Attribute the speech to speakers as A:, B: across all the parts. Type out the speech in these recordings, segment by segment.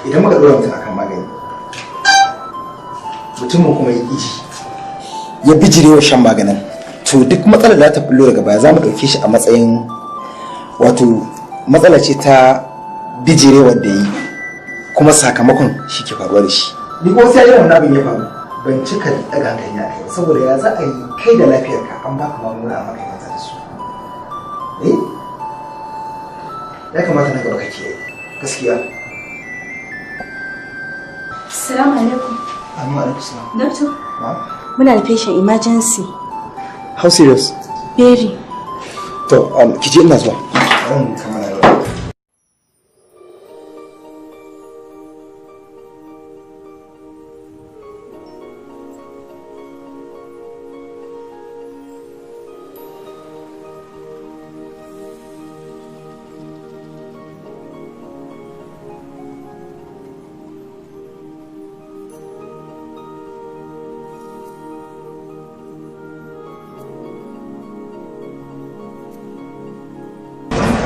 A: Idan muka ɗora mutum akan magani, mutumin kuma ya ƙi ya bijirewa shan maganin, to duk matsalar da ta bullo daga baya za mu ɗauke shi a matsayin wato matsala ce ta bijirewar da yi, kuma sakamakon shi ke faruwa da shi. Ni ko sai irin wannan abin ya faru, ban cika daga hankali na kai, saboda ya za a yi kai da lafiyarka an baka magunguna amma kai banza da su? Eh, ya kamata na gaba ka kiyaye gaskiya.
B: Assalamu alaikum.
A: Amma alaikum salam.
B: Doctor, muna da patient emergency.
A: How serious?
B: Very.
A: To, ki je, ina zuwa. Zan kammala yau.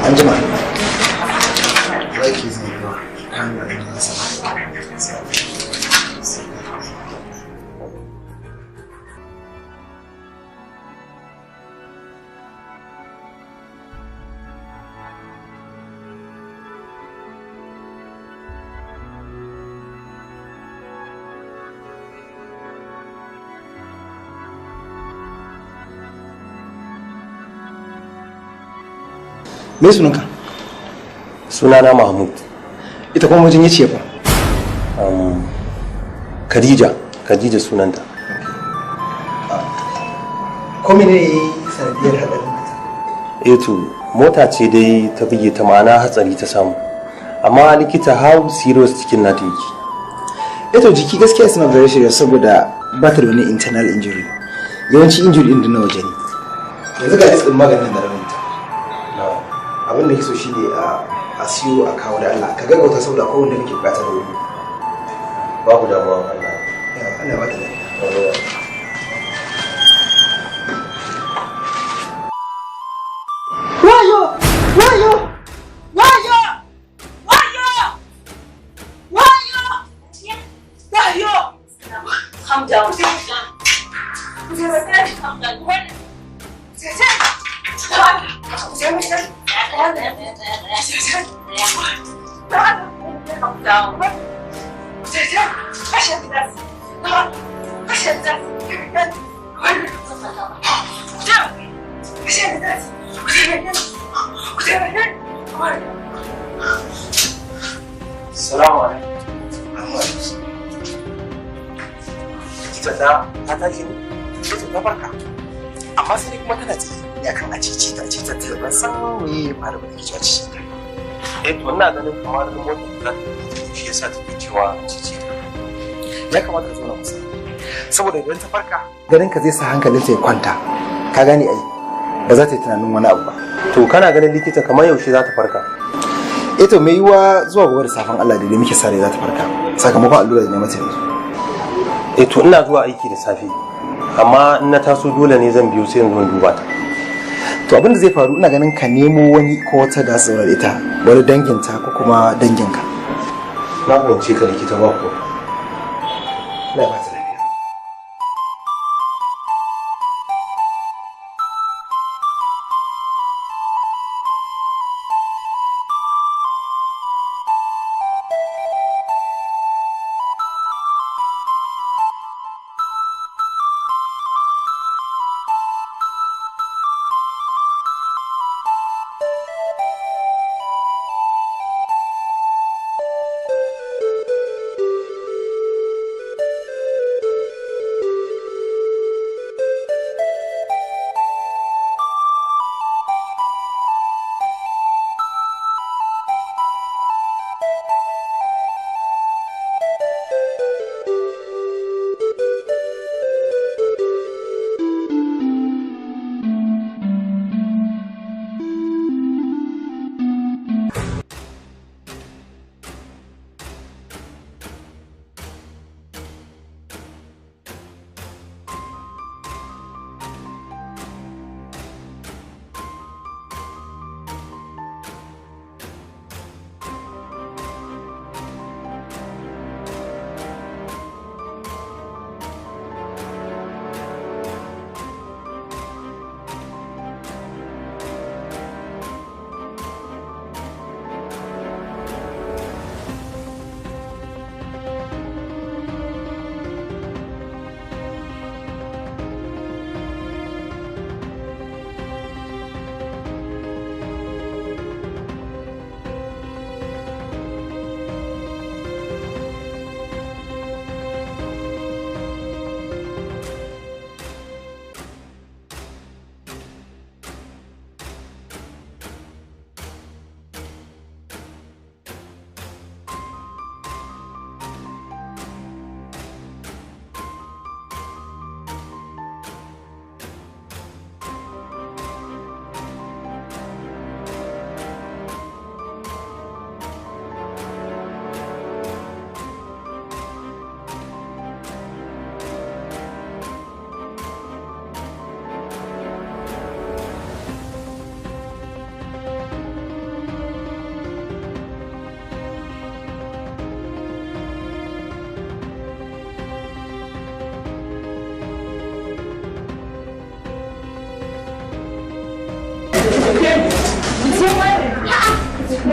A: An jima. Zaki zai yi wa kan da nasa. Me sunanka?
C: Sunana Mahmud.
A: Ita kuma wajen yace fa?
C: Khadija, Khadija sunanta.
A: Ko mene ne sanadiyar hadarin?
C: Eh to, mota ce dai ta buge ta, ma'ana hatsari ta samu. Amma likita, how serious cikin nata yake?
A: Eh to, jiki gaskiya is not very serious, saboda ba ta da wani internal injury. Yawanci injury din na waje ne. Yanzu ga list din maganin da rubuta. Abin da ke so shine a siyo a kawo da Allah. Ka gaggauta, saboda akwai wanda kake bukata da wuri.
C: Babu damuwa, Allah.
A: Ya Allah ba ta lafiya.
D: Wayo! Wayo! Wayo! Wayo! Wayo! Wayo!
E: Calm down. Calm down. Calm down.
C: Salamu alaikum. Likita, ta tashi ne?
A: Eh to, ta farka. Amma sai dai kuma tana tsaye ne akan a cece ta, a cece ta. Ban san me ya faru ba, take cewa cece ta.
C: Eh to, ina ganin kamar motar ta shi yasa take cewa cece ta.
A: Ya kamata ka zauna kusa. Saboda idan ta farka, ganin ka zai sa hankalinta ya kwanta. Ka gane ai. Ba za ta yi tunanin wani abu ba.
C: To, kana ganin likita kamar yaushe za ta farka?
A: Eh to, mai yiwuwa zuwa gobe da safen Allah da dai muke sare za ta farka. Sakamakon allura da na mata yanzu.
C: Eh to, ina zuwa aiki da safe. Amma in na taso dole ne zan biyo, sai in zo in duba ta.
A: To, abin da zai faru, ina ganin ka nemo wani ko wata da su zauna da ita, wani danginta ko kuma danginka.
C: Na fahimce ka likita, ba ko.
A: Allah ya ba ta lafiya.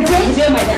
E: Je, mu je mana.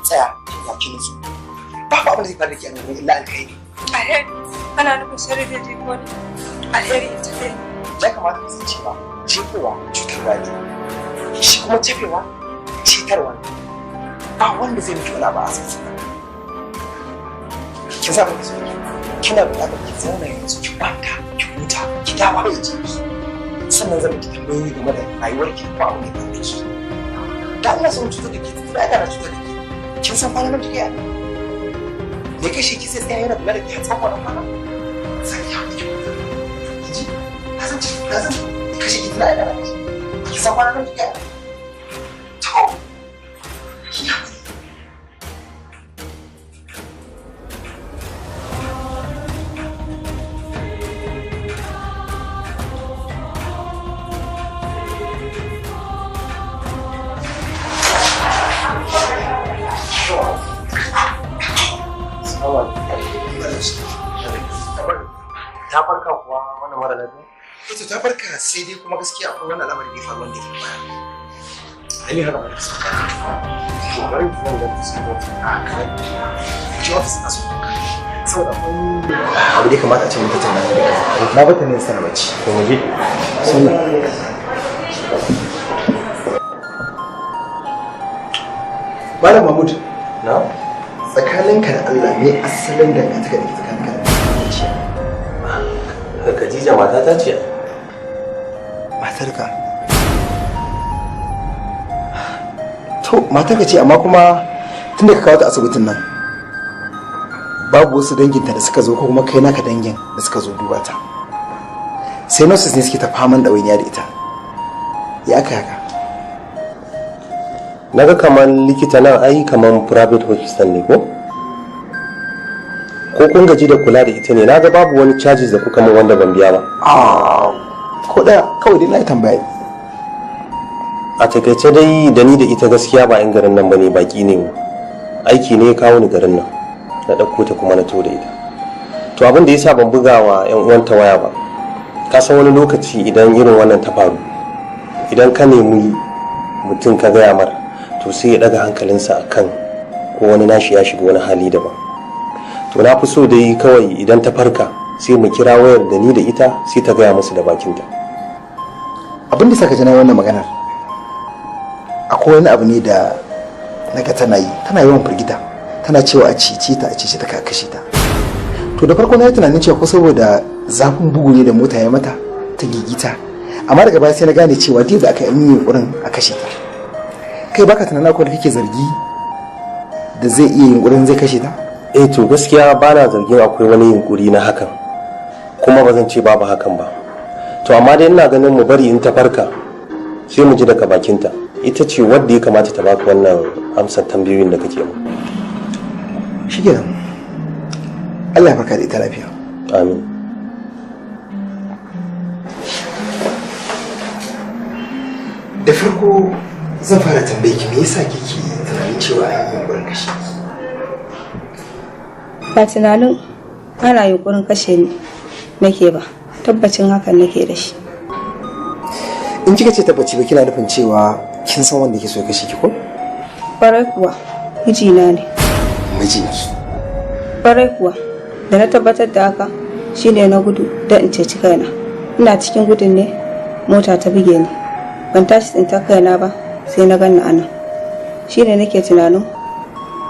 A: Tsaya, ya ki nutsu. Babu abin da zai faru da ke a nan illa alkhairi.
D: Alheri, ana nufin sharri zai je ko ne? Alheri ya tafi.
A: Ya kamata ka san cewa jefowa cutarwa ne. Shi kuma jefewa cutarwa ne. Ba wanda zai miki wani abu a asibiti nan. Kin sa abin da kina buƙatar ki zauna yanzu ki kwanta, ki huta, ki dawo da jiki. Sannan zan miki tambayoyi game da rayuwarki ko abin da ya faru da ki. Da Allah sun cutar da ke, da ana cutar da ke. Kin san kwanan nan kike yi? Me kashe ki sai tsaya yana kula da ke har tsawon wannan kwana? Sai ya ki kwanta. Ki ji? Na san na san kashe ki tana yana kashe. Ki san kwanan nan kike yi? To, ki haƙuri.
C: Ta farka kuwa wannan mara lafiya?
A: Ita ta farka sai dai kuma gaskiya akwai wani al'amari da ya faru wanda ya fi baya. Ai haka ba ta sauka.
C: To bari zan ga ta sauka.
A: A kawai. Ki ofis na so. Saboda akwai abu da ya kamata a ce mun tattauna da kai. Na bata ne sana bacci.
C: To mu je.
A: Sunna. Malam Mahmud.
C: Na?
A: Tsakaninka da Allah me asalin dangantaka da ke tsakaninka da Khadija?
C: Khadija matata ce.
A: Matarka? To, matarka ce amma kuma tun da ka kawo ta asibitin nan babu wasu danginta da suka zo ko kuma kai naka dangin da suka zo duba ta. Sai nurses ne suke ta faman ɗawainiya da ita. Ya aka haka?
C: Na ga kamar likita nan ai kamar private hospital ne ko? Ko kun gaji da kula da ita ne? Na ga babu wani charges da kuka min wanda ban biya ba.
A: Ah, ko ɗaya kawai dai na yi tambaya.
C: A takaice dai da ni da ita gaskiya ba 'yan garin nan bane, baki ne mu. Aiki ne ya kawo ni garin nan. Na ɗauko ta kuma na to da ita. To abin da yasa ban buga wa 'yan uwanta waya ba. Ka san wani lokaci idan irin wannan ta faru, idan ka nemi mutum ka gaya mar, to sai ya ɗaga hankalinsa akan ko wani nashi ya shiga wani hali daban. To na fi so dai kawai idan ta farka sai mu kira wayar da ni da ita sai ta gaya musu da bakinta.
A: Abin da saka ji na yi wannan maganar, akwai wani abu ne da naga tana yi, tana yawan firgita, tana cewa a cece ta, a cece ta, ka kashe ta. To da farko na yi tunanin cewa ko saboda zafin bugu ne da mota ya mata ta gigita, amma daga baya sai na gane cewa duk da aka yi yunkurin a kashe ta. Kai baka tunanin akwai da kake zargi da zai iya yunkurin zai kashe ta?
C: Eh to gaskiya ba na zargin akwai wani yunkuri na hakan, kuma ba zan ce babu hakan ba. To amma dai ina ganin mu bari in ta farka sai mu ji daga bakinta. Ita ce wadda ya kamata ta baka wannan amsar tambayoyin da kake mu.
A: Shikenan. Allah ya farka da ita lafiya.
C: Amin.
A: Da farko zan fara tambaye ki me yasa kike tunanin cewa an yi yunkurin kashe ki?
B: Ba tunanin ana yunkurin kashe ni nake ba, tabbacin hakan nake da shi.
A: In kika ce tabbaci ba kina nufin cewa kin san wanda yake so ya kashe ki ko?
B: Kwarai kuwa, mijina ne.
A: Miji.
B: Kwarai kuwa, da na tabbatar da haka shine na gudu don in ceci kaina. Ina cikin gudun ne mota ta buge ni. Ban tashi tsinta kaina ba sai na ganni anan. Shine nake tunanin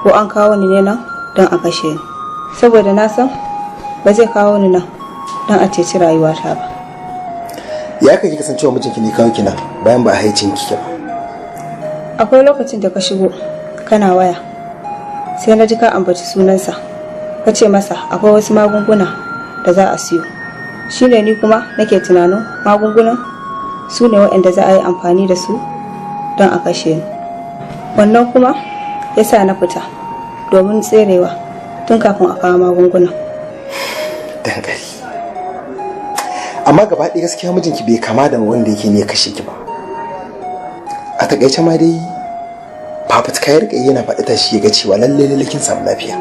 B: ko an kawo ni ne nan don a kashe ni. Saboda na san ba zai kawo ni nan don a ceci rayuwata ba.
A: Ya kake kasancewa mijinki ne kawo ki nan bayan ba a haicin kike ba?
B: Akwai lokacin da ka shigo kana waya, sai na ji ka ambaci sunansa, ka ce masa akwai wasu magunguna da za a siyo. Shine ni kuma nake tunanin magungunan su ne waɗanda za a yi amfani da su don a kashe ni. Wannan kuma ya sa na fita domin tserewa tun kafin a kawo magungunan.
A: Dankali. Amma gaba ɗaya gaskiya mijinki bai kama da wanda yake ne ya kashe ki ba. A takaice ma dai fafutuka ya rika yana faɗi tashi ya ga cewa lalle lalle kin samu lafiya.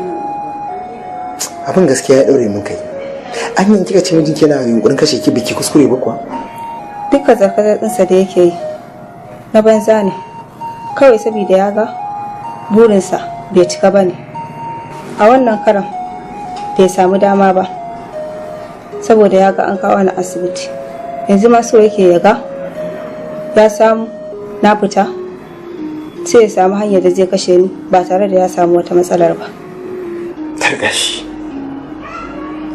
A: Abin gaskiya ya ɗaure min kai. An yi kika ce mijinki yana yunkurin kashe ki, biki kuskure ba kuwa?
B: Dukkan zarkazar da yake yi na banza ne, kawai saboda ya ga burinsa bai cika ba ne. A wannan karan bai samu dama ba saboda ya ga an kawo ni asibiti. Yanzu ma so yake ya ga ya samu na fita, sai ya samu hanyar da zai kashe ni ba tare da ya samu wata matsalar ba.
A: Targashi.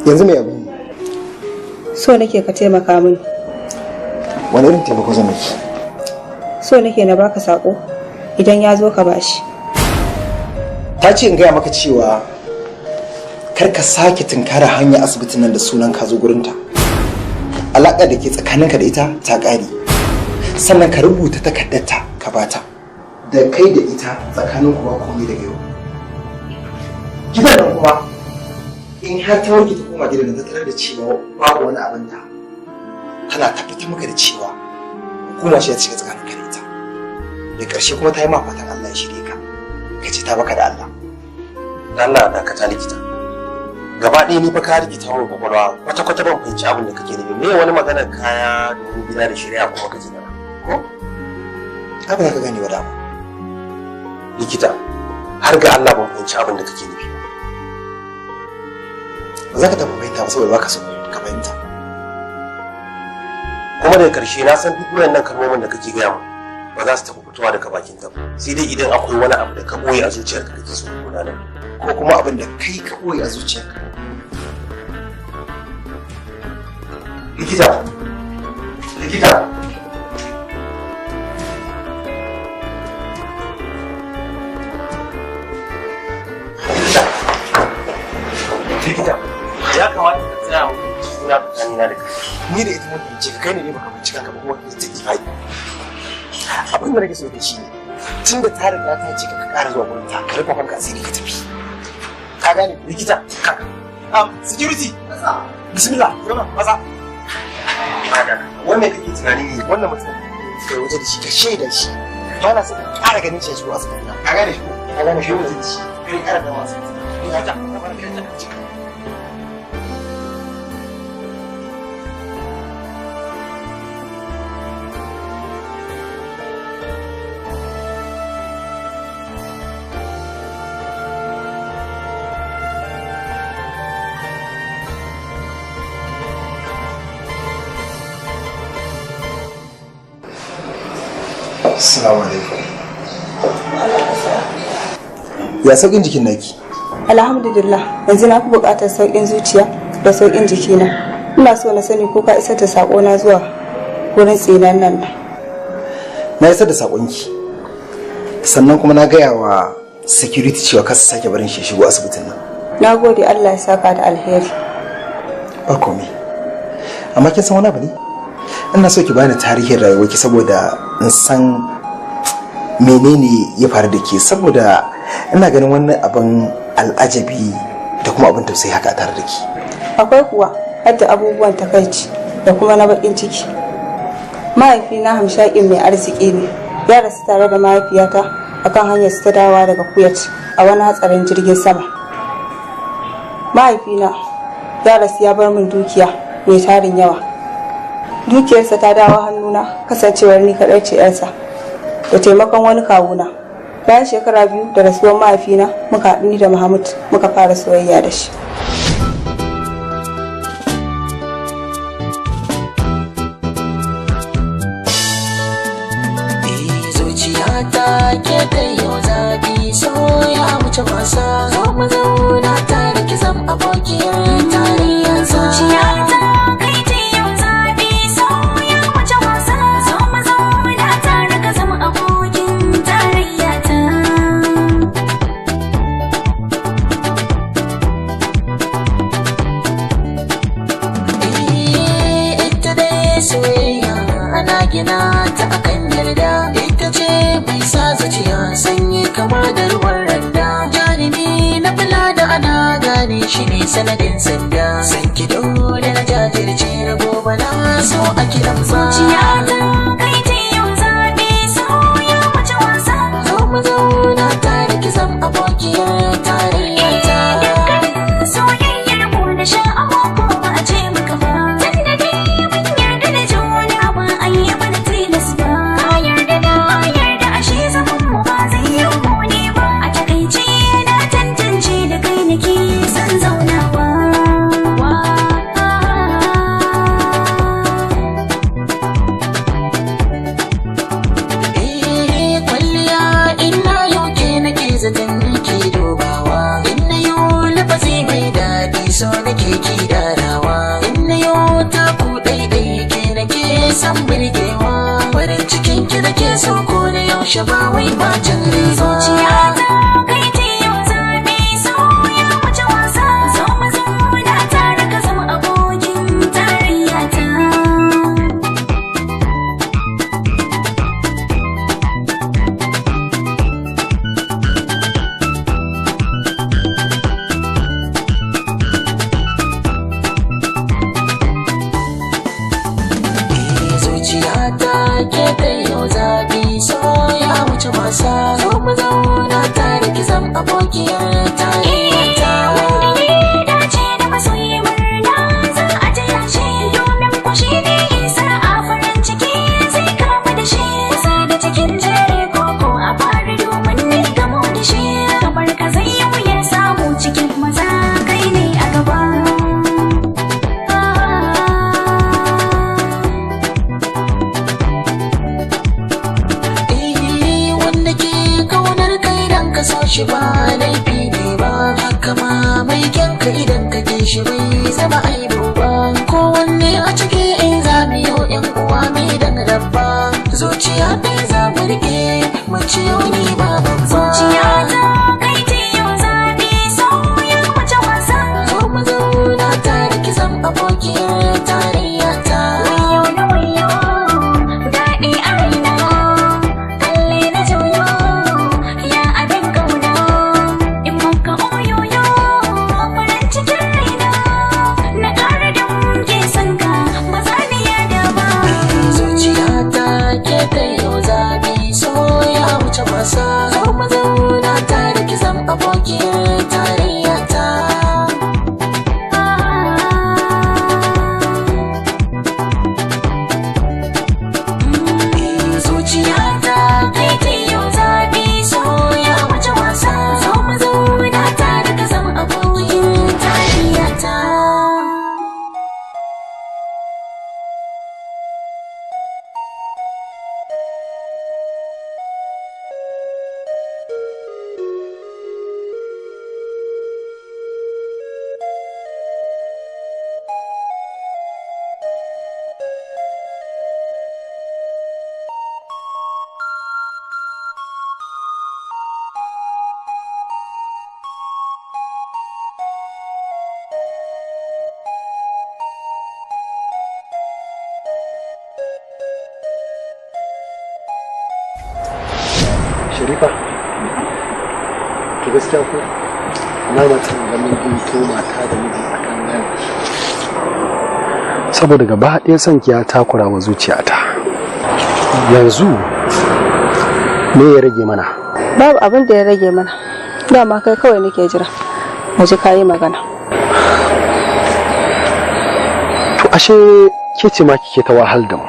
A: Yanzu mai abin yi?
B: So nake ka taimaka mini.
A: Wani irin taimako zan miki?
B: So nake na baka sako, idan ya zo ka bashi.
A: Ta ce in gaya maka cewa kar ka sake tunkara hanyar asibitin nan da sunan ka zo gurinta. Alaƙa da ke tsakaninka da ita ta ƙare. Sannan ka rubuta takardarta ka bata. Da kai da ita tsakanin ku ba komai daga yau. Gidan nan kuma in har ta warke ta koma gidan da ta tarar da cewa babu wani abin da tana tabbatar maka da cewa hukuma ce ta shiga tsakaninka da ita. Da ƙarshe kuma ta yi ma fatan Allah ya shirye ka. Ka ce ta baka da Allah.
C: Allah dakata likita. Gaba ɗaya ni fa ka rikita min kwakwalwa, kwata kwata ban fahimci abin da kake nufi. Me wani maganar kaya domin gida da shari'a kuma kake mana?
A: Ko? Ai ba za ka gane ba dama.
C: Likita, har ga Allah ban fahimci abin da kake nufi ba.
A: Ba za ka taɓa fahimta ba saboda ba ka so ka fahimta.
C: Kuma daga ƙarshe na san duk wayannan kalmomin da kake gaya min ba za su taɓa fitowa daga bakin ka ba. Sai dai idan akwai wani abu da ka ɓoye a zuciyarka kake so ka gudanar.
A: Ko kuma abin da kai ka ɓoye a zuciyarka.
C: Likita! Likita! Likita! Likita! Ya kamata ka tsaya mu fahimci juna tsakanina da kai.
A: Ni da ita mun fahimce ka, kai ne baka fahimci kanka ba kuma ita ta ki. Abin da nake so da shi ne tun da ta riga ta ce ka ƙara zuwa gurin ta, ka rufe kanka asiri ka tafi. Ka gane likita? Ka. Security. Bismillah, gama maza. Wannan kake tunanin yi wannan mutum kai waje da shi ka shaida shi. Ba na son ka ƙara ganin shi a shigo asibiti. Ka gane shi ko? Ka gane shi waje da shi. Kai ƙara dawo asibiti. Ka ta, ka fara kai ta. Assalamu alaikum. Ya sauƙin jikin naki?
B: Alhamdulillah, yanzu na fi buƙatar sauƙin zuciya da sauƙin jikina. Ina so na sani ko ka isar da saƙona zuwa wurin tsinan nan.
A: Na isar da saƙonki. Sannan kuma na gaya wa security cewa kar su sake barin shi ya shigo asibitin nan.
B: Na gode, Allah ya saka da alheri.
A: Ba komai. Amma kin san wani abu ne? Ina so ki bani tarihin rayuwarki saboda in san menene ya faru da ke, saboda ina ganin wannan abin al'ajabi da kuma abin tausayi haka a tare da ke.
B: Akwai kuwa har da abubuwan takaici da kuma na bakin ciki. Mahaifina hamshakin mai arziki ne, ya rasu tare da mahaifiyata akan hanyar su ta dawowa daga Kuwait a wani hatsarin jirgin sama. Mahaifina ya rasu ya bar min dukiya mai tarin yawa. Dukiyarsa ta dawo hannuna kasancewar ni kaɗai ce 'yarsa, da taimakon wani kawuna. Bayan shekara 2 da rasuwar mahaifina, muka haɗu ni da Muhammad muka fara soyayya da shi.
F: Zuciyata ke ta yau zabi, so ya wuce wasa. Zo mu zauna tare, ki zam abokiyar tarayya.
G: Zuciyata kai ta yau zabi, so ya wuce wasa. Zo mu zauna tare, ka zama abokin tarayya ta.
F: Ita dai soyayya ana gina ta akan yarda, ita ce mai sa zuciya sanyi kama da ruwan randa. Jarumi na fila da ana gane shi ne sanadin sanda. San ki dole na jajirce, na gobe na so a kiran ba.
G: Zuciyata kai ta yau zabi, so ya wuce wasa.
F: Zo mu zauna tare, ki zam abokiyar tarayya ta.
G: Soyayyar mu da sha'awa ko ba a ce maka ba. Tunda dai mun yarda da juna, ba a yi mana tilas ba. Ka yarda na yarda, ashe zaman mu ba zai yi muni ba. A takaice na tantance, da kai nake son zaunawa.
F: Eh, kwalliya ina yau ke nake zaton ki dubawa. In na yau lafazi mai daɗi, so nake ki darawa. In na yau taku ɗaiɗai, ke nake son birgewa. Farin cikin ki nake so ko da yaushe, ba wai bacin rai ba.
G: Zuciyata kai ta yau zabi, so ya wuce wasa. Zo mu zauna tare, ka zama abokin tarayya ta.
F: Zuciyata ke ta yau zabi, so ya wuce wasa. Zo mu zauna tare, ki zam abokiyar tarayya ta.
G: Wanda ya dace da masoyi, murna za a taya shi, domin ku shi ne sa'a, farin ciki zai kama da shi. Kusa da cikin jere koko a fara, domin ne gamo da shi. Kamar ka zai yi wuyar samu cikin maza, kai ne a gaba.
F: Eh, wanda ke kaunar kai dan ka so shi ba laifi ne ba. Haka ma mai kyanka, idan ka ke shi bai zama aibu ba. Kowanne a ciki in za mu yi yan uwa mai dan rabba. Zuciya ɗaya za mu rike, mu ciyo ni ba babba.
G: Zuciyata kai ta yau zabi, so ya wuce wasa.
F: Zo mu zauna tare, ki zam abokiyar tarayya ta.
G: Wayo na wayo, daɗi a raina, kalle na juyo, ya abin kauna, in muka oyoyo, farin cikin raina, na ƙara damke sanka, ba za ni yada ba.
F: Zuciyata ke ta yau zabi, so ya wuce wasa. Zo mu zauna tare, ki zam abokiyar tarayya ta.
G: Zuciyata kai ta yau zabi, so ya wuce wasa. Zo mu zauna tare, ka zama abokin tarayya ta.
H: Sharifa, to gaskiya ko na mutum da mun ginto mata da miji a kan nan. Saboda gaba ɗaya son ki ya takura wa zuciyata. Yanzu me ya rage mana?
B: Babu abin da ya rage mana. Dama kai kawai nake jira. Mu ji kayi magana.
H: To ashe ke ce ma kike ta wahal da mu.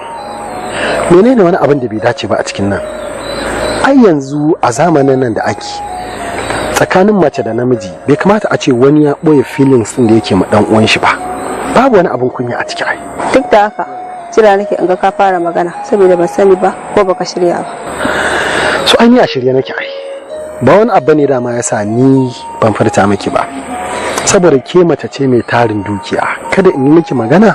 H: Menene wani abin da bai dace ba a cikin nan? Ai yanzu a zamanin nan da ake tsakanin mace da namiji, bai kamata a ce wani ya ɓoye feelings ɗin da yake ma ɗan uwan shi ba. Babu wani abin kunya a ciki ai.
B: Duk da haka, jira nake in ga ka fara magana, saboda ban sani ba ko baka shirya ba.
H: So ai ni a shirye nake ai. Ba wani abu ne dama ya sa ni ban furta miki ba, saboda ke mace ce mai tarin dukiya. Kada in yi miki magana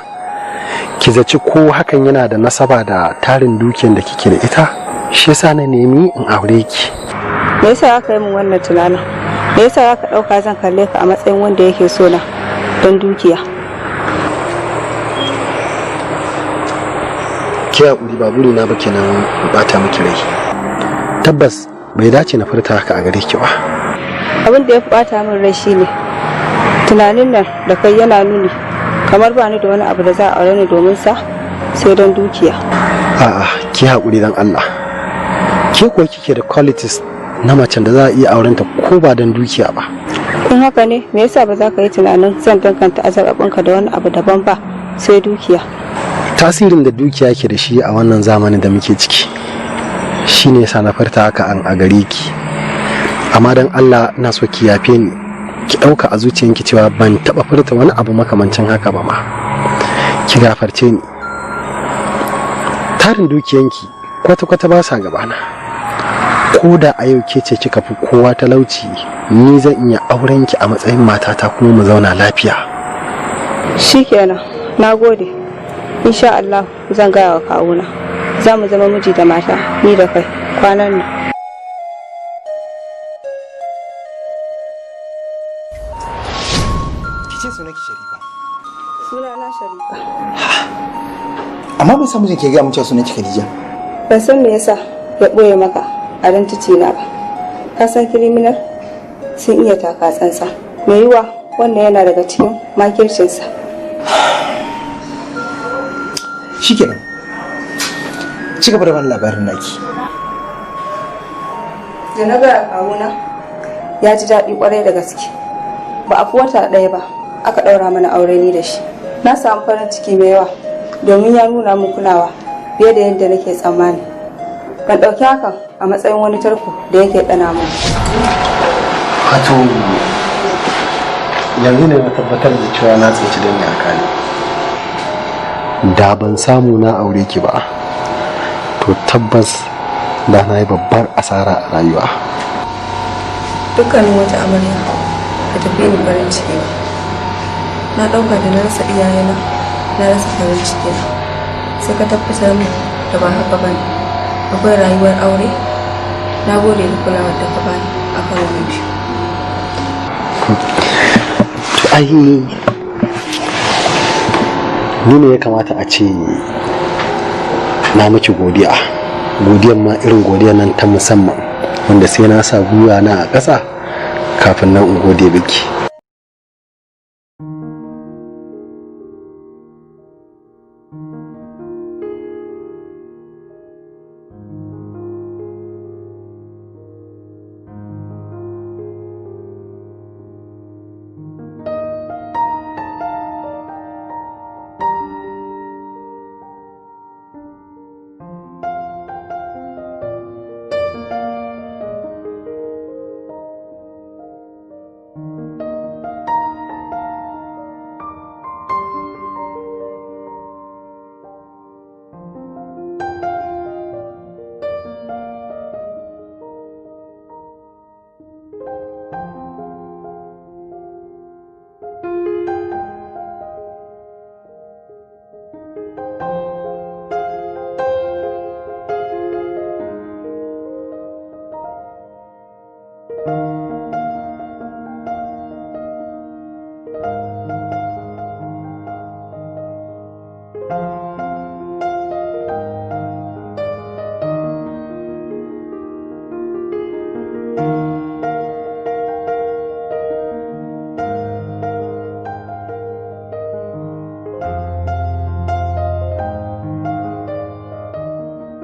H: ki zaci ko hakan yana da nasaba da tarin dukiyan da kike da ita, shi yasa na nemi in aure ki.
B: Me yasa aka yi min wannan tunanin? Me yasa aka ɗauka zan kalle ka a matsayin wanda yake so na don dukiya?
H: Ki haƙuri, ba burina ba kenan in bata miki rai. Tabbas bai dace na furta haka a gare ki ba.
B: Abin da ya fi bata min rai shine tunanin nan da kai yana nuni kamar ba ni da wani abu da za a aure ni domin sa sai don dukiya.
H: A'a, ki haƙuri dan Allah. Ke kuwa kike da qualities na macen da za a iya aurenta ko ba don dukiya ba.
B: In haka ne, me yasa ba za ka yi tunanin zan danganta azababinka da wani abu daban ba sai dukiya?
H: Tasirin da dukiya ke da shi a wannan zamanin da muke ciki shine yasa na furta haka an a gare ki. Amma dan Allah ina so ki yafe ni, ki ɗauka a zuciyanki cewa ban taɓa furta wani abu makamancin haka ba ma. Ki gafarce ni. Tarin dukiyanki kwata-kwata ba sa gabana. Ko da a yau ke ce kika fi kowa talauci, ni zan iya auren ki a matsayin matata kuma mu zauna lafiya.
B: Shikenan, na gode. Insha Allah zan gaya wa kawuna, za mu zama miji da mata ni da kai kwanan nan.
A: Ki ce sunan ki Sharifa?
B: Sunana Sharifa.
A: Amma bai san mijin ke gaya mun cewa sunan ki Khadija.
B: Ban san me yasa ya ɓoye maka identity na ba. Ka san criminal sun iya taka tsantsa. Mai yiwa wannan yana daga cikin makircinsa.
A: Shikenan, ci gaba da bani labarin naki.
B: Da na gaya kawuna, ya ji daɗi kwarai da gaske. Ba a fi wata ɗaya ba aka ɗaura mana aure ni da shi. Na samu farin ciki mai yawa domin ya nuna min kulawa fiye da yadda nake tsammani. Ban ɗauki hakan a matsayin wani tarko da yake ɗana min.
H: Wato yanzu ne na tabbatar da cewa na tsinci dami a kane. Da ban samu na aure ki ba, to tabbas da na yi babbar asara a rayuwa.
D: Dukkanin wata amarya ba ta fi ni farin ciki ba. Na ɗauka da na rasa iyayena na rasa farin ciki na, sai ka tabbatar min da ba haka ba ne, akwai rayuwar aure. Na gode da kulawar da ka bani a karo na biyu.
H: To ai ni ne ya kamata a ce na miki godiya, godiyan ma irin godiyan nan ta musamman wanda sai na sa gwiwa na a ƙasa kafin nan in gode biki.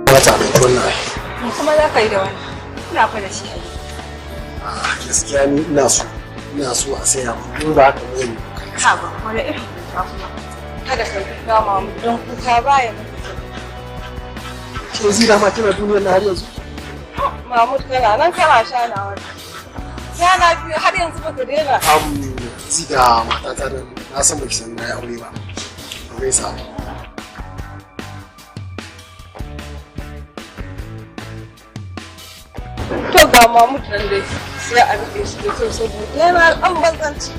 H: Mata a ɗauki wannan ai.
D: Me kuma za ka yi da wannan? Ina fa da shi a gida.
H: Gaskiya ni ina so a saya mu, in ba haka ba ne.
D: Ha ba, wani irin kuka kuma? Kada ka kuka mamu, don kuka baya mutu.
H: Ke zira ma kina duniyar na har yanzu?
D: Mahmud, kana nan kana shanawa. Shana biyu har yanzu baka daina.
H: Ziga matata da na san baki san na yi aure ba. Ba gaisa.
D: To ga Mahmud nan dai sai a rike shi da kyau saboda yana ɗan banzanci.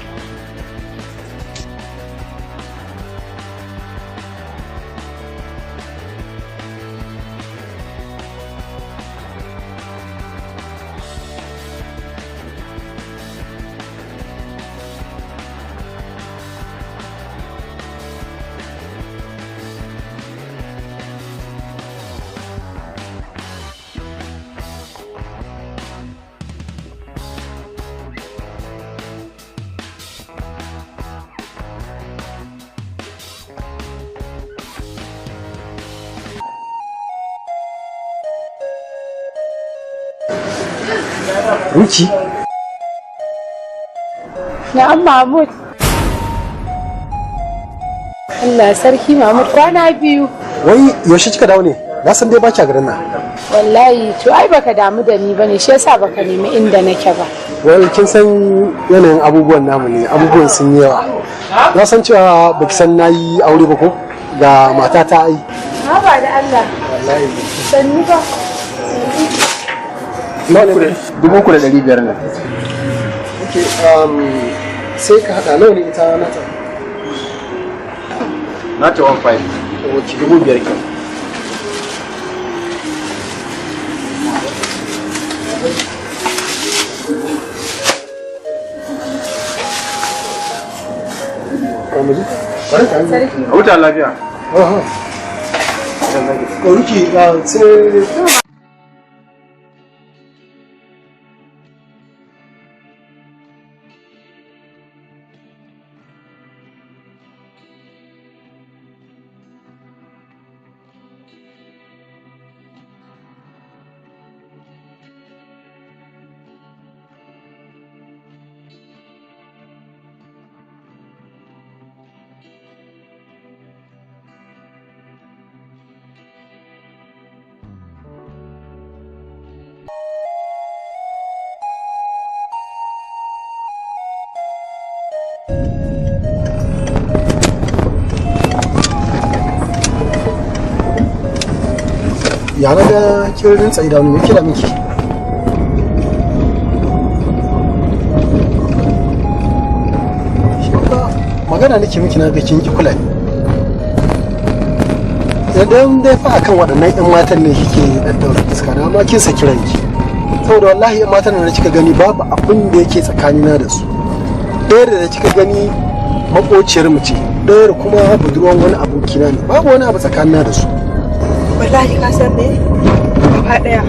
H: Ruki?
I: Na'am Mahmud. Allah sarki Mahmud, kwana biyu.
H: Wai yaushe kika dawo ne? Na san dai ba kya garin nan.
I: Wallahi to ai baka damu da ni bane, shi yasa baka nemi inda nake ba.
H: Wai kin san yanayin abubuwan namu ne, abubuwan sun yi yawa. Na san cewa baki san nayi aure ba ko? Ga matata ai.
I: Haba da Allah.
H: Wallahi.
I: Sannu ba.
A: 3,500 ne.
H: Okay, sai ka haɗa nawa ne ita nata?
A: Nata 1.5.
H: Okay,
A: 5,000 ke.
I: Sarki.
A: A huta lafiya.
H: Ruki, sai ya na ga kin rintsa idanu, me kira miki? Shi ba magana nake miki, na ga kin ki kula ni. Idan dai fa akan waɗannan ƴan matan ne kike daddaura fuska na, amma kin saki ranki. Saboda wallahi ƴan matan da kika gani babu abin da yake tsakanina da su. Ɗayar da kika gani makociyar mu ce, ɗayar kuma budurwan wani abokina ne, babu wani abu tsakanina da su.
D: Wallahi ka san me? Gaba ɗaya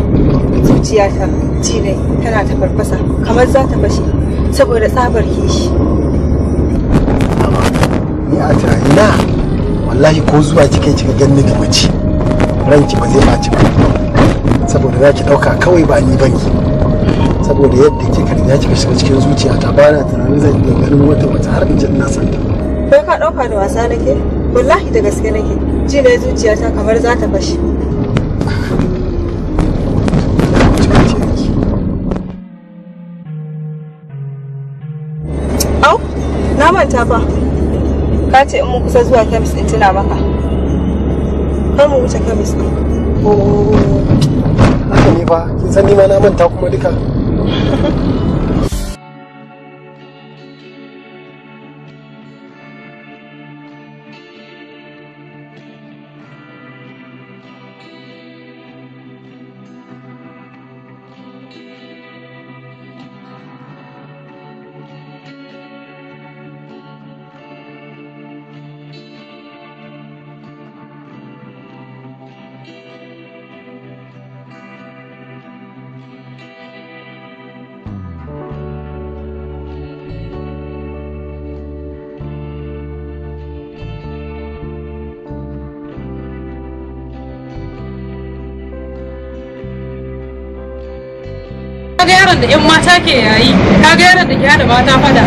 D: zuciyata ji ne tana ta farfasa kamar za ta fashe saboda tsabar kishi.
H: Ni a tunanina wallahi ko zuwa kika kika ganni da mace ranki ba zai ɓaci ba, saboda za ki ɗauka kawai ba ni bane, saboda yadda kika riga kika shiga cikin zuciyata ba na tunanin zan iya ganin wata mace har in ji ina son ta.
D: Kai ka ɗauka da wasa nake? Wallahi da gaske nake. Ji ne zuciyata kamar za ta fashe. Au, na manta fa. Ka ce in mun kusa zuwa kemis in tuna maka. Kar mu wuce kemis ɗin.
H: Oh, haka ne fa, kin san ni ma na manta kuma duka.
J: Kaga yaron da yan mata ke yayi, kaga yaron da ke hada mata fada.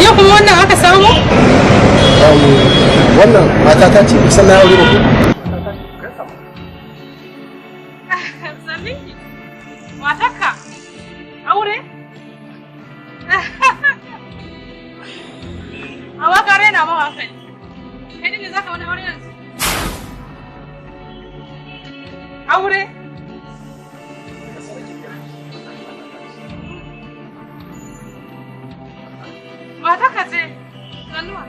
J: Yau kuma wannan aka samu?
H: Wannan mata ta ce kusan na aure ba ko?
J: Amma ka raina ma hankali. Kai ne za ka wani aure yanzu? Aure? Mata ka ce, sannuwa.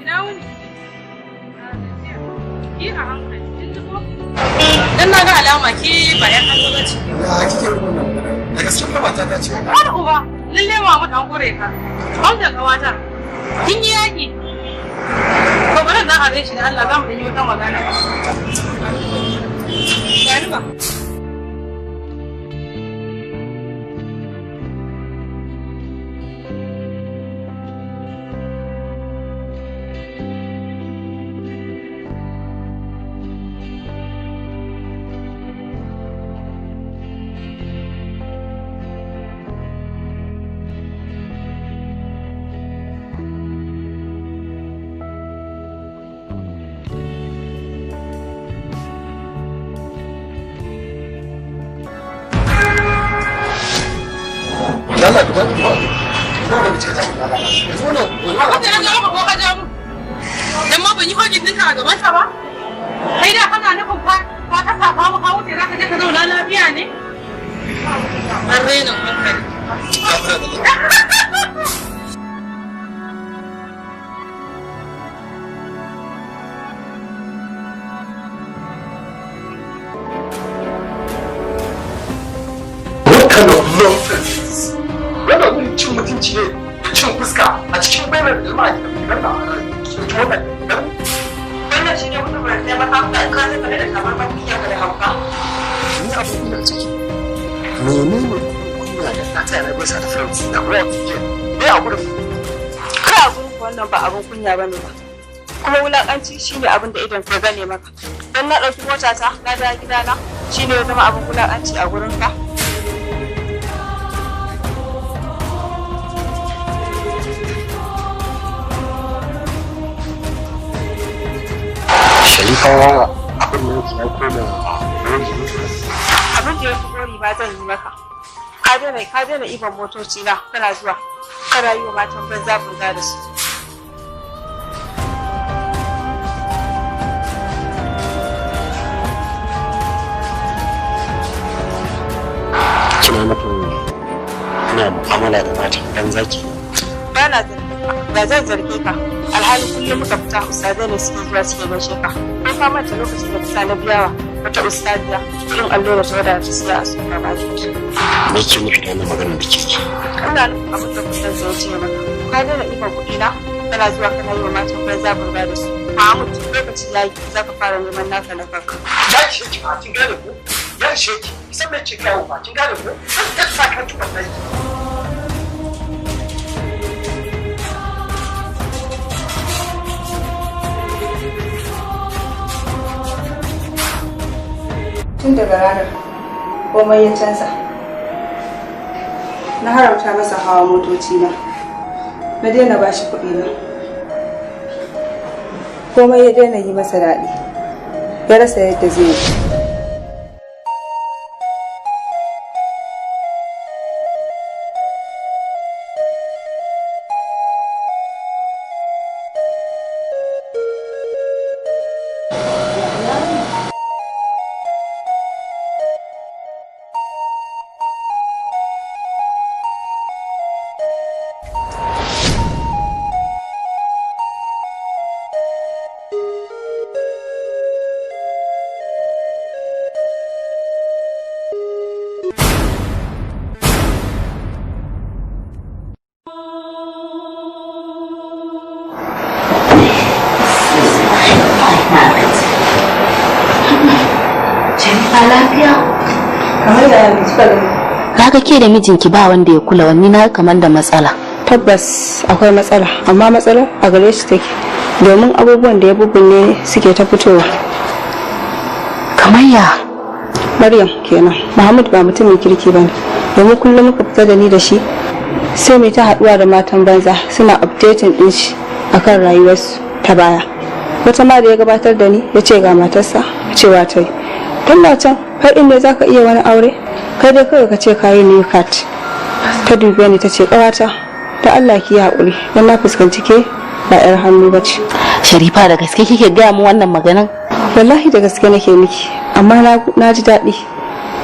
J: Ina wuni? Ki a hankali, kin ji ko? Dan na ga alama ki ba 'yan hannu ba ce.
H: Ya kike wannan magana? Da gaske fa mata ta ce.
J: Har uba, lalle ma mu dan kure ka. Wanda kawata. Kin yi yaki. Ko bari zan are shi da Allah za mu yi wata magana. Gani ba.
H: Allah ka ba ba ba ce ta ba. Yanzu wannan
J: Abin da na jawo ko ka jawo. Dan ma ban yi hogin ɗinka a gaban ta ba. Kai da kana nufin ka ka ta mu ka wuce za ka je ka zauna lafiya ne? An raina hankali.
H: What kind of nonsense is this? Wannan wani cin mutunci ne da cin fuska a cikin bainar jama'a ki tafi wannan ki wannan.
E: Wannan shine mutum da sai maka ka ka zaka da kamar mafiya ka da hauka.
H: Ni abin kunya ciki. Menene kunya da na tsaya na gaisa da friends na what me a gurin?
D: Kai a gurin wannan ba abin kunya bane ba. Kuma wulakanci shine abin da idan ka gane maka. Dan na ɗauki motata na dawo gidana shine ya zama abin wulakanci a gurin ka.
H: Sharifa abin da yake ya koma
D: Abin da ya fi gori ma zan yi maka. Ka daina iban motoci na kana zuwa kana yi wa matan banza banza da su.
H: Kina nufin ina mu'amala da matan banza ke?
D: Ba na zarge ka, ba zan zarge ka. Alhali kullum muka fita ustazai ne suke zuwa suke gaishe ka. Ko ka manta lokacin da ka sa na biyawa wata ustaziya kuɗin allura ta wadata ta siya a supermarket.
H: Me ke nufi da wannan maganar da kike?
D: Ina nufin abin da kuɗin zai ce maka. Ka daina iban kuɗi na kana zuwa kana yi wa matan banza banza da su. Mahmud lokaci ya yi za ka fara neman naka na kanka.
H: Ya ishe ki ba kin gane ko? Ya ishe ki. Kisan me ke kawo ba kin gane ko? Zan ta kan ki wallahi.
B: Tun daga ranar komai ya canza. Na haramta masa hawa motoci na. Na daina bashi kuɗi na. Komai ya daina yi masa daɗi. Ya rasa yadda zai yi.
K: Kaga ke da mijinki ba wanda ya kula wani na kamar da matsala.
B: Tabbas akwai matsala, amma matsalar a gare shi take domin abubuwan da ya bubbune suke ta fitowa.
K: Kamar ya?
B: Maryam kenan. Muhammad ba mutumin kirki bane. Domin kullum muka fita da ni da shi sai mai ta haduwa da matan banza suna updating din shi akan rayuwarsu ta baya. Wata ma da ya gabatar da ni ya ce ga matarsa cewa ta yi. Tun can har inda za ka iya wani aure kai dai kawai ka ce ka yi new card. Ta dube ni ta ce ƙawata Ta Allah ki yi haƙuri, don na fuskanci ke ba 'yar hannu ba ce.
K: Sharifa, da gaske kike gaya mu wannan maganan?
B: Wallahi da gaske nake miki, amma na ji daɗi.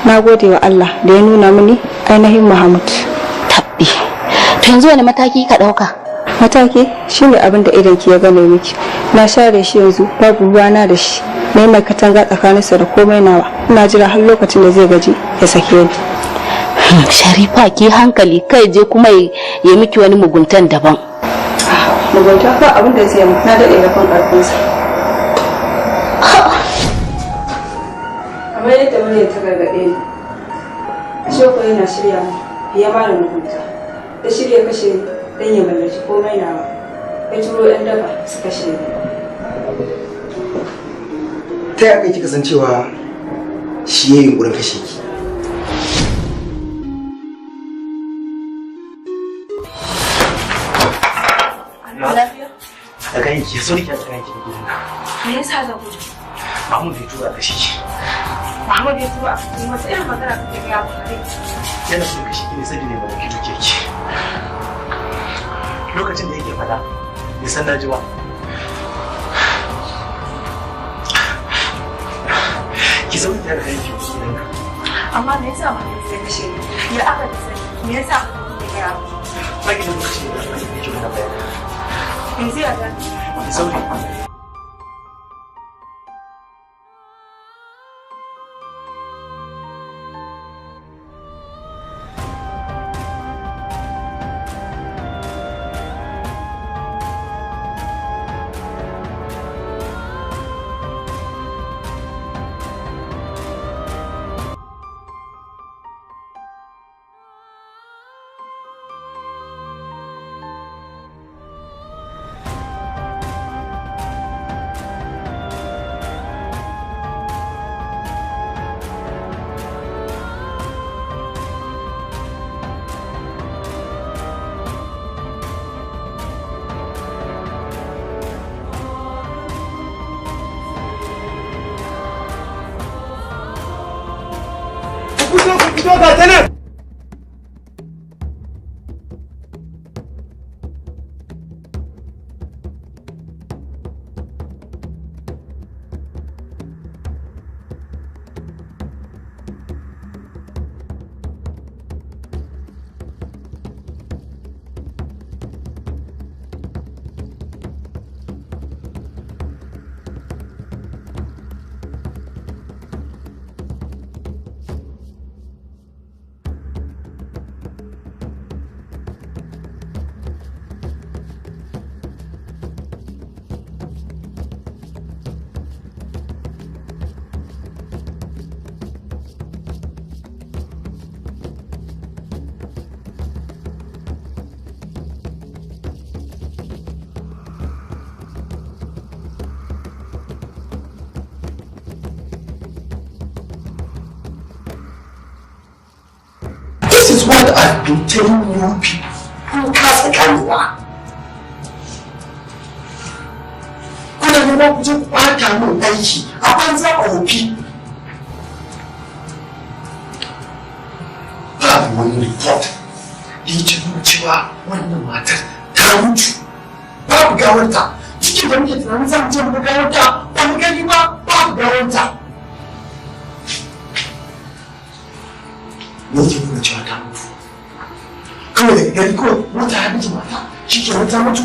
B: Na gode wa Allah da ya nuna mini ainihin Muhammad.
K: Tabbi. To yanzu wani mataki ka ɗauka?
B: Mataki shine abin da idon ki ya gane miki. Na share shi yanzu, babu ruwana da shi. Na yi mai katanga tsakaninsa da komai nawa. Ina jira har lokacin da zai gaji ya sake ni.
K: Sharifa, ki hankali, kai je kuma ya miki wani muguntan daban.
B: Mugunta ba abin da zai mu, na daɗe da kan ƙarfinsa. Kamar yadda muryar ta gargaɗe ni, ashe ko yana shirya mu fiye ma da mugunta. Ya shirya kashe ni don ya mallaki komai nawa. Ya turo 'yan daba su kashe ni.
A: Ta yaya kai kika san cewa shi ya yi yunƙurin kashe ki?
L: A kayan ki, so nake a kayan ki da gidan nan.
J: Me yasa zan gudu?
L: Mahmud ya tura kashe ki.
J: Mahmud ya tura a cikin wata irin magana kake gaya min kare?
L: Yana son kashe ki ne saboda ya mallaki dukiyar ki. Lokacin da yake faɗa, bai san na ji ba. Ki zauna tare da kayan ki gidan nan.
J: Amma me yasa Mahmud zai kashe ni? Ya aka da sani? Me yasa kake gaya min?
L: Ba ki da lokacin da zan yi miki bayani.
J: Yanzu ya zan.
L: Ki sauri.
M: Fito ga ta nan! This is what I've been telling you people. Kun kasa ganewa. Kuna neman ku je ku ɓata min aiki a banza a wofi. Babu wani report da yake nuna cewa wannan matar ta mutu. Babu gawarta. Cikin da muke tunanin za mu je mu ga gawarta ba mu gani ba, babu gawarta. Me yake nuna cewa ta mutu? Kawai daga gari kawai mota ya miji mata shi ke ta mutu.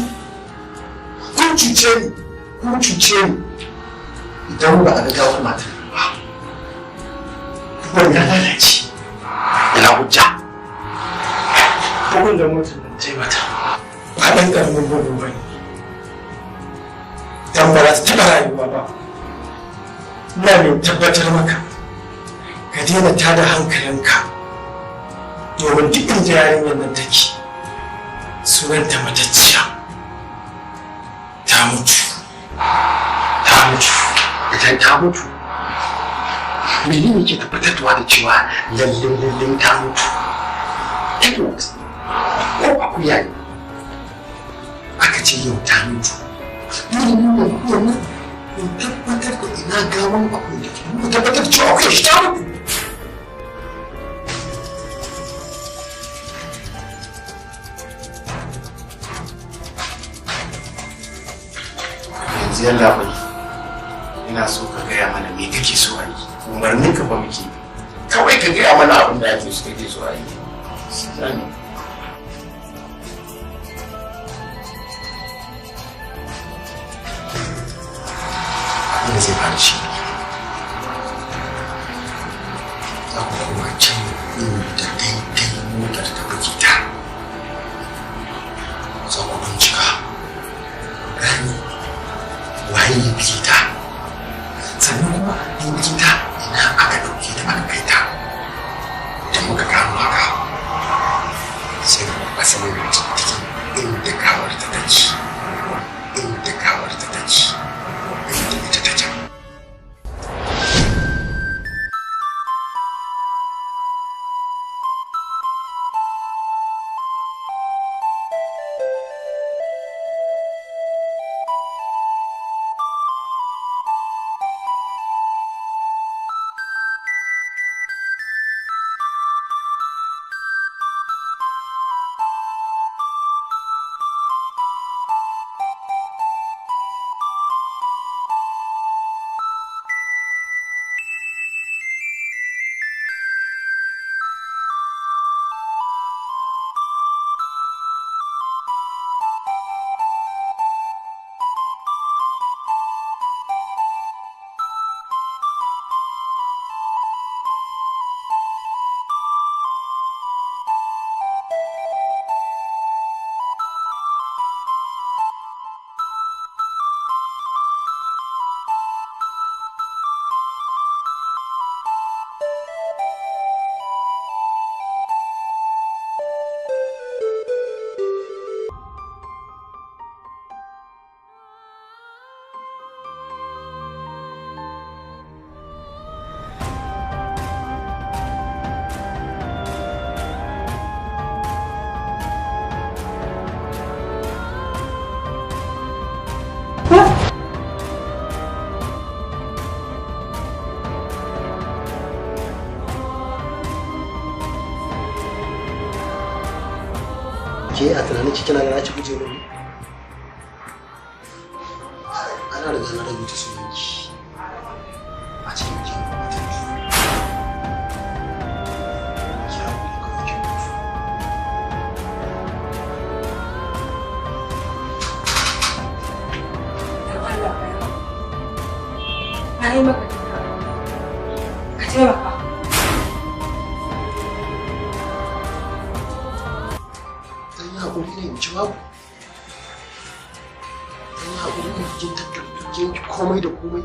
M: Kun cuce ni, kun cuce ni. Idan ba a ga gawar matar ba, kuma ya lalace. Ina hujja.
L: Bugun da motar nan ta yi mata
M: ba ɗan ƙaramin bugu ba ne. Dan ba za ta taɓa rayuwa ba. Ina mai tabbatar maka, ka daina tada hankalinka. Domin duk inda yarinyar nan take, sunanta matacciya. Ta mutu. Ta mutu. Idan ta mutu, menene ke tabbatarwa da cewa lalle lalle ta mutu? Edward, ko akuya ne aka ce yau ta mutu, dole ne mu akuyan nan mu tabbatar da ina gawan akuya, mu tabbatar cewa akuya shi ta mutu.
N: Yanzu yalla bai, ina so ka gaya mana me kake so a yi. Umarnin ka fa muke. Kawai ka gaya mana abin da ake so kake so a yi. Sani.
H: Abin da zai faru shi ne, za ku koma can inda daidai motar ta buge ta. Za ku bincika gani waye ya buge ta, sannan kuma ya buge ta ina aka ɗauke ta aka kai ta. Idan muka gano haka, sai mu asalin cikin inda gawar ta take, inda gawar ta take, inda ita take. Ke a tunanin ki kina ga ci guje mun? Ana riga na rubuta sunanki a cikin jikin mutum. Ki haƙuri kawai ki mutu.
D: Dan Allah ka yi. Na yi maka duka. Ka taimaka.
H: Dan yi haƙuri ne in ci babu. Dan yi haƙuri ne kin tattara kin komai da komai.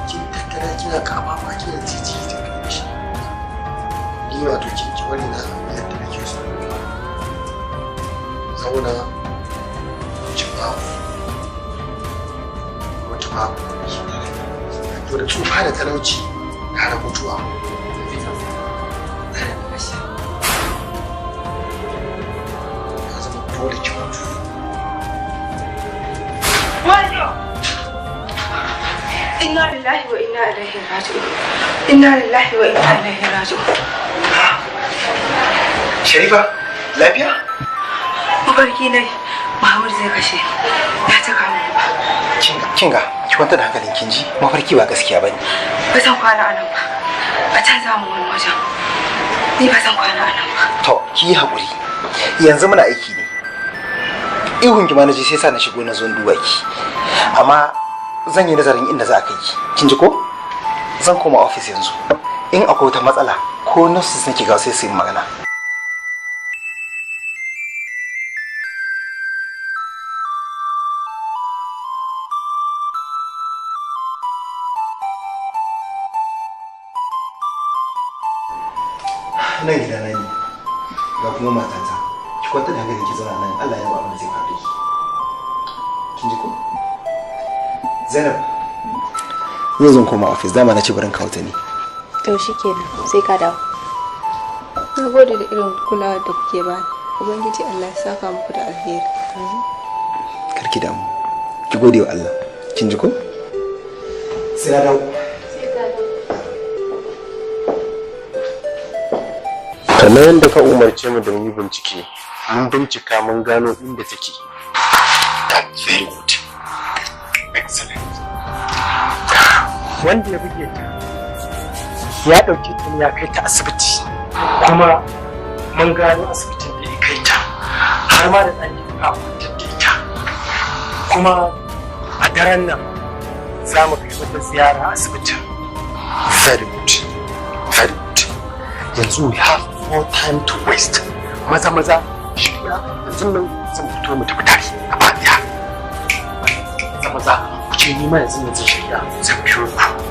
H: Kin tattara kina kama ma kina titi da kai shi. Ni wato kin ki wani na yadda nake so. Zauna ci babu. Mutu babu. To da tsufa da talauci gara mutuwa. Ya zama dole ki mutu.
D: Inna lillahi wa inna ilaihi raji'un. Inna lillahi wa inna ilaihi raji'un.
A: Sharifa, lafiya?
D: Mafarki ne Muhammad zai kashe ni. Ya taka min ba.
A: Kinga, ki kwantar da hankalin kin ji, mafarki ba gaskiya bane.
D: Ba zan kwana a nan ba. A canza mu wani wajen. Ni ba zan kwana a nan ba.
A: To, ki yi haƙuri. Yanzu muna aiki ne. Ihun ki ma na ji sai sa na shigo na zo in duba ki. Amma zan yi nazarin inda za a kai ki. Kin ji ko? Zan koma ofis yanzu. In akwai wata matsala ko nurses nake ga sai su yi magana. Nan gidana ne, ga kuma matata. Ki kwantar da hankalin ki, zauna nan, Allah ya ba abin da zai faru da ki. Kin ji ko? Zainab, zan zo koma ofis, dama na ce barin kawo ta ne.
K: To shikenan, sai ka dawo.
B: Na gode da irin kulawa da kuke bani. Ubangiji Allah ya saka muku da alheri.
A: Kar ki damu, ki gode wa Allah. Kin ji ko? Sai na dawo.
C: Kamar yadda ka umarce mu da mu yi bincike, mun bincika mun gano inda take.
H: That's very good.
M: Accident. Wanda ya buge ta ya ɗauke ta ya kai ta asibiti, kuma mun gano asibitin da ya kai ta har ma da ɗakin a kwantar da ita. Kuma a daren nan za mu kai mata ziyara asibitin. Very good, very good. Yanzu we have no time to waste. Maza maza shirya, yanzu nan zan fito mu tafi tare gaba ɗaya. Maza maza ku ce ni ma yanzu nan zan shirya zan biyo ku.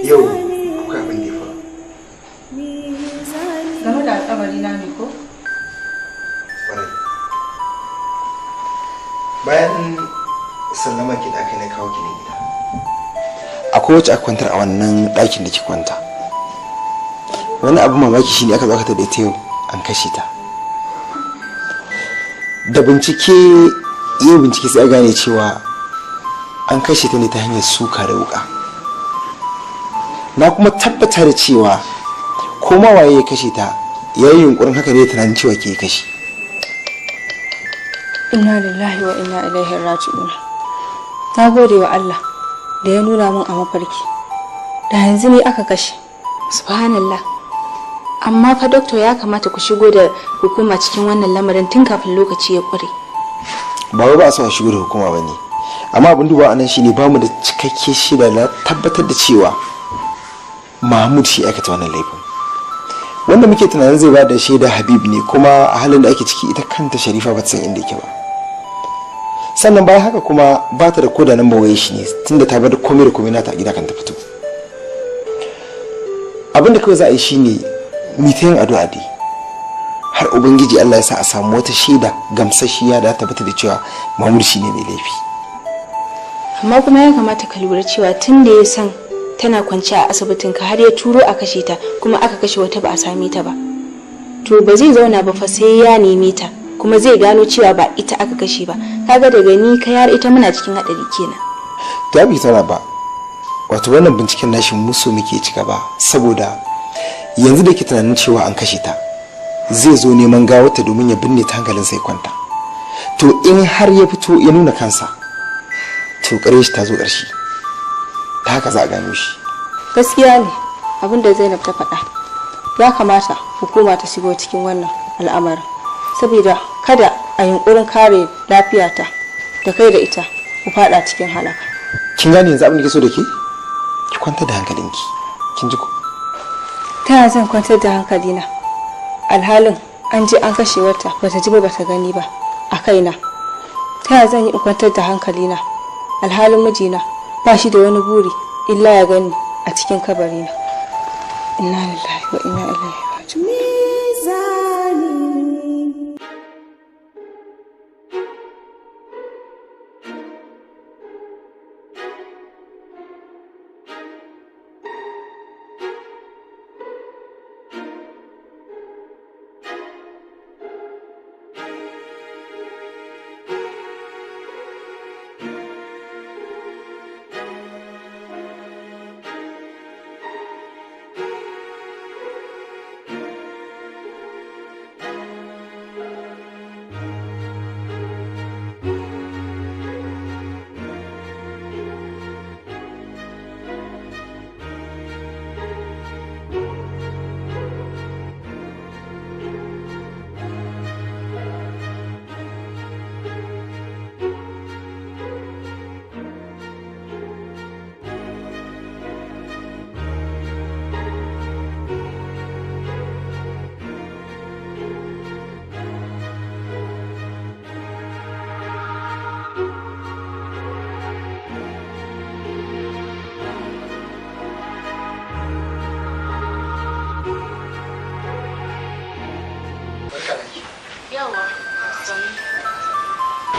A: Yau akwai abin da ya faru.
B: Game da al'amari na ne ko?
A: Kwarai. Bayan sallama ki da aka na kawo ki na gida. Akwai wacce aka kwantar a wannan ɗakin da ki kwanta. Wani abu mamaki shine aka zo aka tada ita yau an kashe ta. Da bincike yau bincike sai a gane cewa an kashe ta ne ta hanyar suka da wuka. Na kuma tabbata da cewa ko ma waye ya kashe ta ya yi yunkurin haka ne tunanin cewa ke kashe.
B: Inna lillahi wa inna ilaihi raji'un. Na gode wa Allah da ya nuna min a mafarki. Da yanzu ne aka kashe.
O: Subhanallah. Amma fa doctor ya kamata ku shigo da hukuma cikin wannan lamarin tun kafin lokaci ya ƙure.
A: Ba wai ba a so a shigo da hukuma ba ne. Amma abin duba anan shine ba mu da cikakke shaida na tabbatar da cewa Mahmud shi aikata wannan laifin. Wanda muke tunanin zai ba da shaida Habib ne, kuma a halin da ake ciki ita kanta Sharifa ba ta san inda yake ba. Sannan bayan haka kuma ba ta da koda nan wayar shi ne tunda ta bar komai da komai nata a gida kan ta fito. Abin da kawai za a yi shine mu ta yin addu'a dai har Ubangiji Allah ya sa a samu wata shaida gamsasshiya da ta tabbata da cewa Mahmud shi ne mai laifi.
O: Amma kuma ya kamata ka lura cewa tun da ya san tana kwance a asibitin ka har ya turo a kashe ta, kuma aka kashe wata ba a same ta ba. To ba zai zauna ba fa sai ya neme ta, kuma zai gano cewa ba ita aka kashe ba. Kaga daga ni ka yar ita muna cikin hadari kenan.
A: To ya bi zauna ba. Wato wannan binciken nashi musu muke ci gaba saboda yanzu da ke tunanin cewa an kashe ta zai zo neman gawarta domin ya binne ta hankalin sai kwanta. To in har ya fito ya nuna kansa to ƙarshe shi ta zo ƙarshe. Ta haka za a gano shi.
B: Gaskiya ne abin da Zainab ta faɗa. Ya kamata hukuma ta shigo cikin wannan al'amarin saboda kada a yunkurin kare lafiyata da kai da ita ku faɗa cikin halaka.
A: Kin gane yanzu abin da ke so da ke? Ki kwantar da hankalinki. Kin ji ko?
B: Ta yaya zan kwantar da hankalina? Alhalin an je an kashe wata bata ji ba bata gani ba a kaina. Ta yaya zan yi in kwantar da hankalina? Alhalin mijina ba shi da wani buri illa ya gani a cikin kabarina. Inna lillahi wa inna ilaihi raji'un.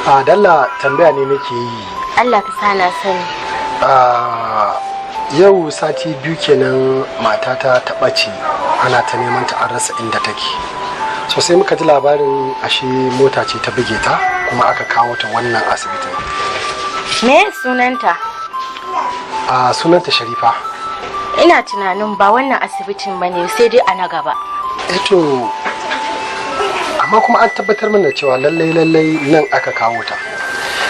H: A dalla tambaya ne nake yi.
O: Allah ka sa na sani.
H: A yau sati 2 kenan matata ta ɓace, ana ta neman ta an rasa inda take. So sai muka ji labarin ashe mota ce ta buge ta kuma aka kawo ta wannan asibitin.
O: Me sunanta?
H: A sunanta Sharifa.
O: Ina tunanin ba wannan asibitin bane, sai dai a na gaba.
H: Eto, amma kuma an tabbatar mana cewa lallai lallai nan aka kawo ta.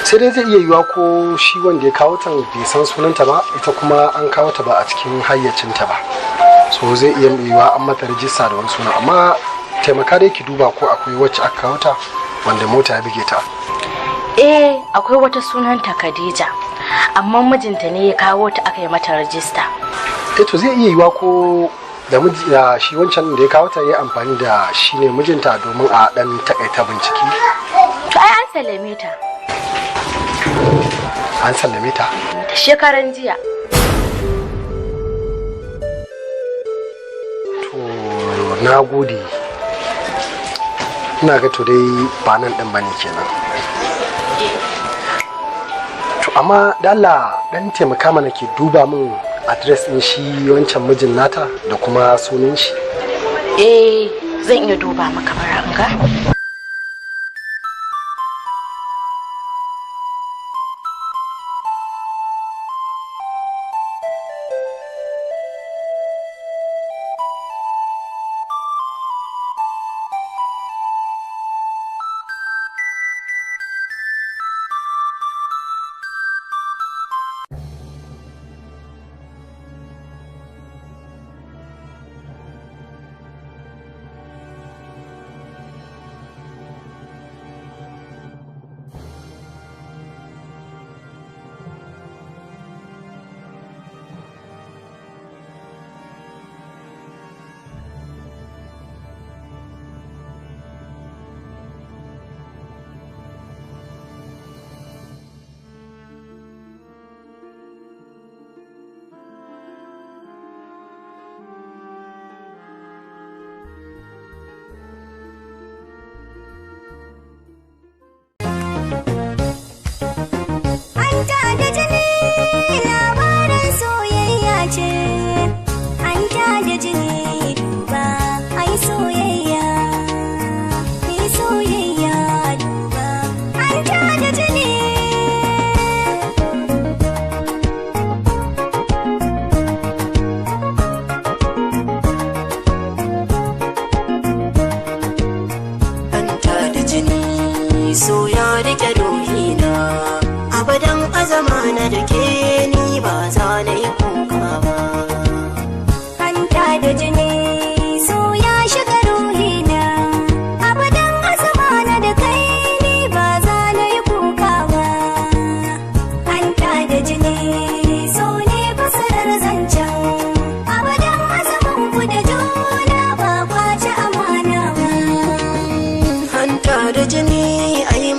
H: Sai dai zai iya yiwuwa ko shi wanda ya kawo ta bai san sunanta ba, ita kuma an kawo ta ba a cikin hayyacinta ba. So zai iya yiwuwa an mata rijista da wani suna, amma taimaka dai ki duba ko akwai wacce aka kawo ta wanda mota ya buge ta.
O: Eh, akwai wata sunanta Khadija, amma mijinta ne ya kawo ta aka yi mata rajista.
H: Eh to zai iya yiwuwa ko da miji da shi wancan da ya kawo ta ya amfani da shi ne mijinta domin a dan takaita bincike.
O: To ai an sallame ta.
H: An sallame ta?
O: Shekaran jiya.
H: To na gode. Ina ga to dai ba nan din bane kenan. To amma da Allah dan taimaka mana ke duba min adres din shi wancan mijin nata da kuma sunan shi.
O: Eh, zan iya duba maka bara in ga.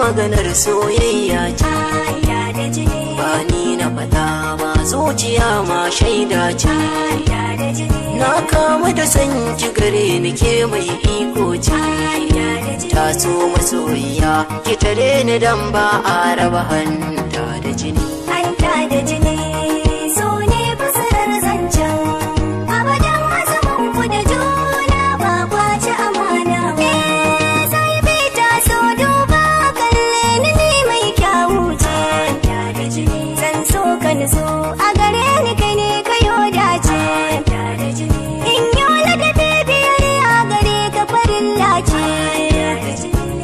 F: Maganar soyayya ce, ba ni na faɗa ba, zuciya ma shaida ce. Na kamu da san ki gare ni ke mai iko ce. Taso masoyiya ki tare ni dan ba a raba hanta da jini.
G: Hanta da jini so ne fasarar zancen, abadan azaman ku da juna ba kwace amana ba. So a gare ni kai ne kayo dace, in yi ladabi biyayya gare ka farilla ce.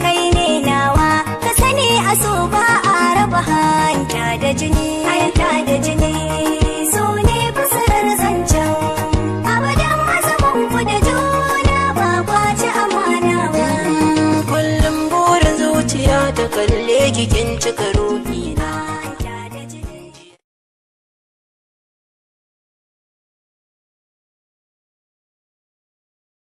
G: Kai ne nawa ka sani a so ba a raba hanta da jini. Hanta da jini so ne fasarar zancen, abadan azaman ku da juna ba kwace amana ba.
F: Kullum burin zuciya ta kalle kikin cika